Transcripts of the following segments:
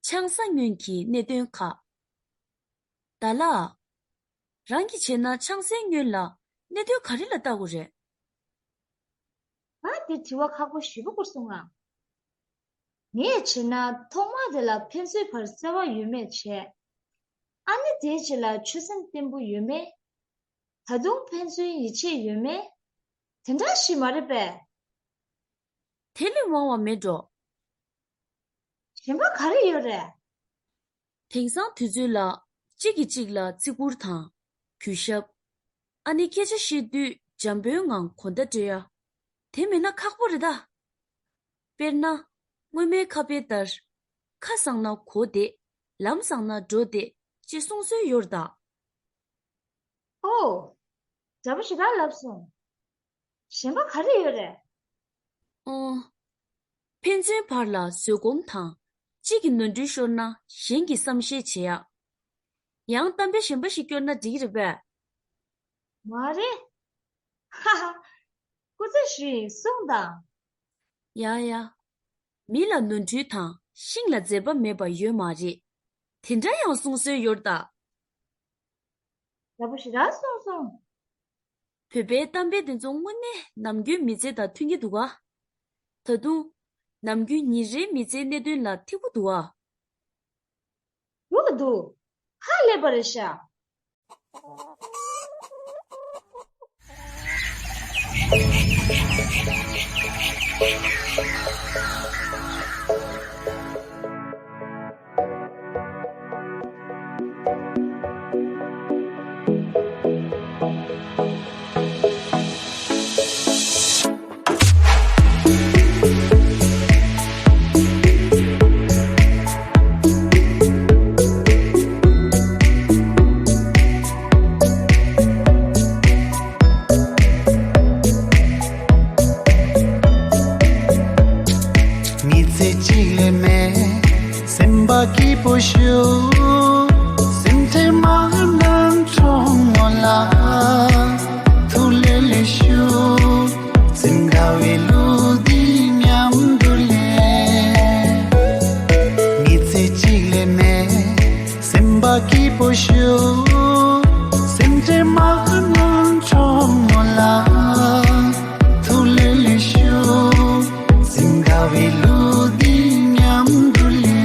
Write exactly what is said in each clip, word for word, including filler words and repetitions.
ཆང་ས་སྔོན་གྱི་གནད་དོན་ཁག །ད་ལགས། རང་གིས་བྱས་ན་ཆང་སའི་སྔོན་ལ་གནད་དོན་ག་རེ་ལ་བལྟ་དགོས་རེད། ང་དེ་དྲི་བ་ཁག་པོ་ཞེ་པོ་བསྐུར་སོང་ང་། ངས་བྱས་ན་ཐོག་མ་དེ་ལ་ཕན་ཚུན་བར་བརྩེ་བ་ཡོད་མེད་བྱས། ཨ་ནི་དེའི་རྗེས་ལ་ཆོད་སེམས་བརྟན་པོ་ཡོད་མེད། ད་དུང་ཕན་ཚུན་ཡིད་ཆེས་ཡོད་མེད། དེ་འདྲ་ཞིག་མ་རེད་པས། དེ་ལས་མང་བ་མེད་འགྲོ། གཞན་པ་ག་རེ་ཡོད་རེད། དེང་སང་དུས་ཚོད་ལ་གཅིག་གིས་གཅིག་ལ་བརྩི་བཀུར་དང་། གུས་ཞབས། ཨ་ནི་སྐད་ཆ་བཤད་དུས་འཇམ་པོའི་ངང་གོ་བརྡ་སྤྲོད་ཡ། དེ་མེད་ན་ཁག་པོ་རེད་ད། དཔེར་ན། སྔོན་མའི་ཁ་དཔེ་ལྟར། ཁ་བཟང་ན་གོ་བདེ། ལམ་བཟང་ན་འགྲོ་བདེ། ཅེས་གསུང་སྲོལ་ཡོད་རེད་ད། ཨོ། འདྲ་པོ་ཞེ་དྲག་ལབ་སོང་། གཞན་པ་ག་རེ་ཡོད་རེད། ཨོ། ཕན་ཚུན་བར་ལ་བཟོད་སྒོམ་དང་། གཅིག་གིས་ནོར་འཁྲུལ་ཤོར་ན་གཞན་གྱིས་བསམ་ཤེས་བྱེད་ཡ། ཡང་གཏམ་དཔེ་གཞན་པ་ཞིག་སྐྱོར་ན་འགྲིག་གི་རེད་པས། མ་རེད། ཧ་ཧ། སྐུ་ཚེ་ཞུ་ཡིན་གསུངས་དང་། ཡ་ཡ། མི་ལ་ནོར་འཁྲུལ་དང་ཤིང་ལ་འཛེག་པ་མེད་པ་ཡོད་མ་རེད། དེ་འདྲ་ཡང་གསུང་སྲོལ་ཡོད་རེད་ད། འདྲ་པོ་ཞེ་དྲག་གསུངས་སོང་། བོད་པའི་གཏམ་དཔེ་དེ་ཚོ་དངོས་གནས་ནམ་རྒྱུན་མི་ཚེ་དང་མཐུན་གྱི་འདུག་ག །ད་དུང་། ནམ་རྒྱུན་ཉིན་རེའི་མི་ཚེའི་གནད་དོན་ལ་ཐིག་པོ་འདུག་ག །འདུག་ག་འདུག །ཧ་ལས་པ་རེད་ཤག་མི་ཚེ་གཅིག་ལས་མེད། སེམས་པ་སྐྱིད་པོ་ཞུ། སེམས་ཁྲལ་མ་གནང་གྲོགས་མོ་ལ། ཐུགས་ལྷོད་ལྷོད་ཞུ། སེམས་དགའ་བའི་གླུ་འདི་མཉམ་དུ་ལེན། མི་ཚེ་གཅིག་ལས་མེད། སེམས་པ་སྐྱིད་པོ་ཞུ། སེམས་ཁྲལ་མ་གནང་གྲོགས་མོ་ལ། ཐུགས་ལྷོད་ལྷོད་ཞུ། སེམས་དགའ་བའི་གླུ་འདི་མཉམ་དུ་ལེན།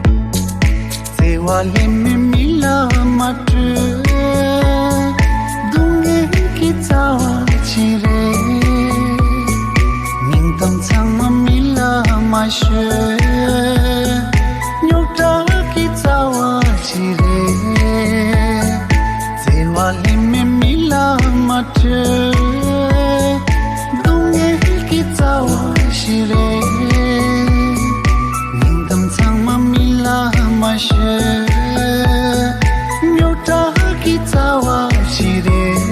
བརྩེ་བ་ལྷད་མེད་མི་ལ་མ་སྤྲོད། སྡུག་བསྔལ་གྱི་རྩ་བ་ཅི་རེད། སྙིང་གཏམ་ཚང་མ་མི་ལ་མ་ཤོད། རྙོག་དྲ་གི་རྩ་བ་ཅི་རེད། བརྩེ་བ་ལྷད་མེད་མི་ལ་མ་སྤྲོད། སྡུག་བསྔལ་གྱི་རྩ་བ་ཅི་རེད། སྙིང་གཏམ་ཚང་མ་མི་ལ་མ་ཤོད། རྙོག་དྲ་གི་རྩ་བ་ཅི་རེད།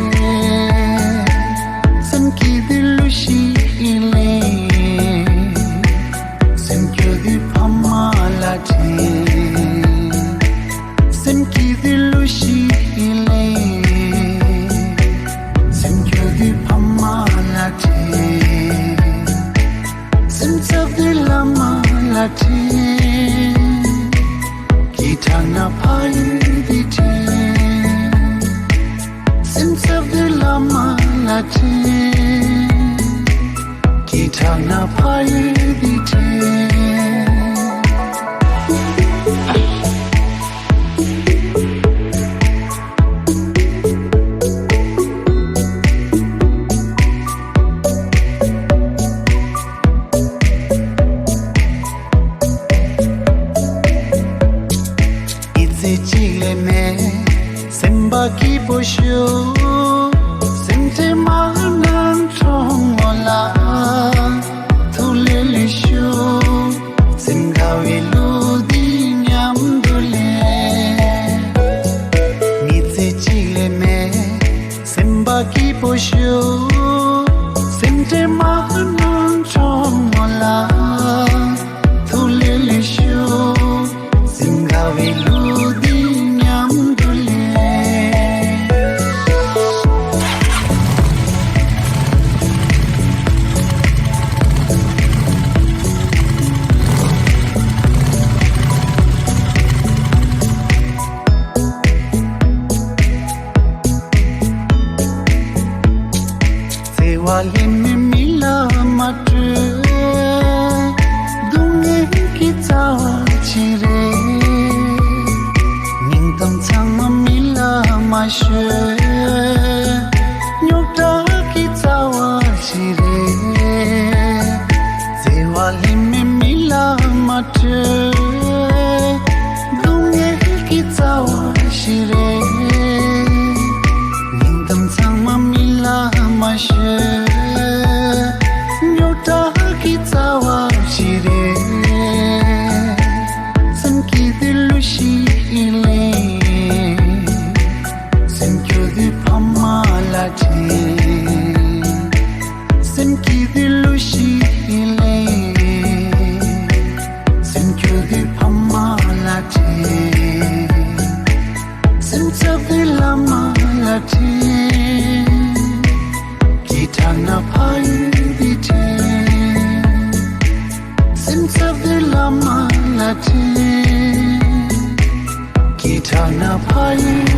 སེམས་སྐྱིད་དུས་གླུ་ཞིག་ལེན། སེམས་སྐྱོ་དུས་ཕ་མ་ལ་དྲན། སེམས་སྐྱིད་དུས་གླུ་ཞིག་ལེན། སེམས་སྐྱོ་དུས་ཕ་མ་ལ་དྲན། སེམས་འཚབ་དུས་བླ་མ་ལ་དྲན། སྐྱིད་དྲགས་ན་ཕ་ཡུལ་འདི་དྲན། སེམས་འཚབ་དུས་བླ་མ་ལ་དྲན། སྐྱིད་དྲགས་ན་ཕ་ཡུལ་འདི་དྲན། མི་ཚེ་གཅིག་ལས་མེད། སེམས་པ་སྐྱིད་པོ་ཞུ། སེམས་ཁྲལ་མ་གནང་གྲོགས་མོ་ལ། ཐུགས་ལྷོད་ལྷོད་ཞུ། སེམས་དགའ་བའི་གླུ་འདི་མཉམ་དུ་ལེན། མི་ཚེ་གཅིག་ལས་མེད། སེམས་པ་སྐྱིད་པོ་ཞུ། སེམས་ཁྲལ་མ་གནང་གྲོགས་མོ་ལ། སྡུག་བསྔལ་གྱི་རྩ་བ་ཞིག་རེད། སྙིང་གཏམ་ཚང་མ་མི་ལ་མ་ཤོད། རྙོག་དྲ་གི་རྩ་བ་ཞིག་རེད། སེམས་སྐྱིད་དུས་གླུ་ཞིག་ལེན། སེམས་སྐྱོ་དུས་ཕ་མ་ལ་དྲན། སེམས་སྐྱིད་དུས་གླུ་ཞིག་ལེན། སེམས་སྐྱོ་དུས་ཕ་མ་ལ་དྲན། སེམས་འཚབ་དུས་བླ་མ་ལ་དྲན། གྲྭ་ན་ཕ་ཡུལ་འདི་དྲན། སེམས་འཚབ་དུས་བླ་མ་ལ་དྲན། གྲྭ་ན་ཕ་ཡུལ་